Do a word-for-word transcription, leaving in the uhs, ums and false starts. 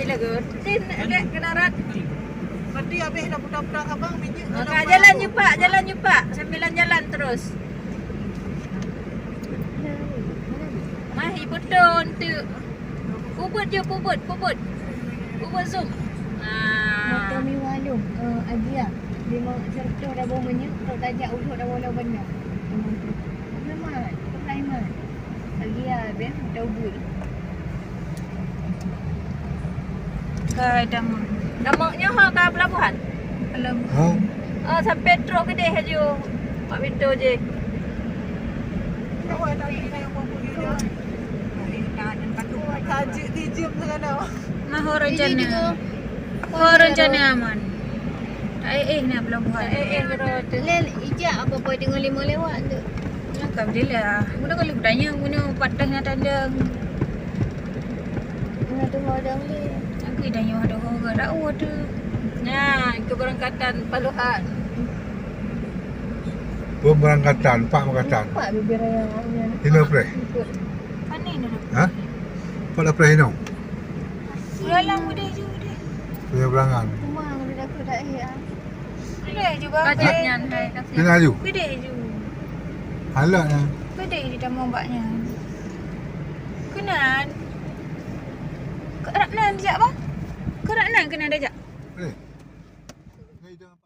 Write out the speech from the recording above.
Lagu. Tin, dek, kena rat. Berarti habis dah putar-putar abang, minyak. Maka jalan nyu pak, jalan nyu pak. Sambilan jalan terus. Mah, ibu tu untuk. Pubut je, pubut, pubut. Pubut zoom. Ah. Motor mewah lom, eh, Azia. Lima seratus dah bawa minyak, trok tajak uduk dah bawa lawan banyak. Memang, tu Sulaiman. Azia, beh, motor ubut. Ka Damon. Damon nyoe ho ka pelabuhan? Pelabuhan. Ha? Oh, sampai trok keudeh laju. Mak pintu je. Nah, ho rencana. Ho rencana aman. Tak eh, eh, nak pelabuhan. Eh, eh, bro. Lel, ijak apa-apa tengok lima lewat tu. Alhamdulillah. Udah kalau bertanya, guna patah nak tandang. Nah, tu mau dong le. Aku dah nyoh ada orang kat dakwah tu. Nah, itu berangkatan paluhan. Pemberangkatan, pak berangkatan. Pak bibir raya. Ina preh. Ikut. Mana ni? Ha? Pada preh ino. Udah lah, udah je, udah. Punya berangan. Rumah udah dah kuda ya. Udah je, bang. Kacang nyan, hai, kacang. Kena aju. Udah je. Halak nyan. Udah je, dah mau bak nyan. Kenan. Kerat nan dijak, bang. Kerat nan kena dijak. Eh.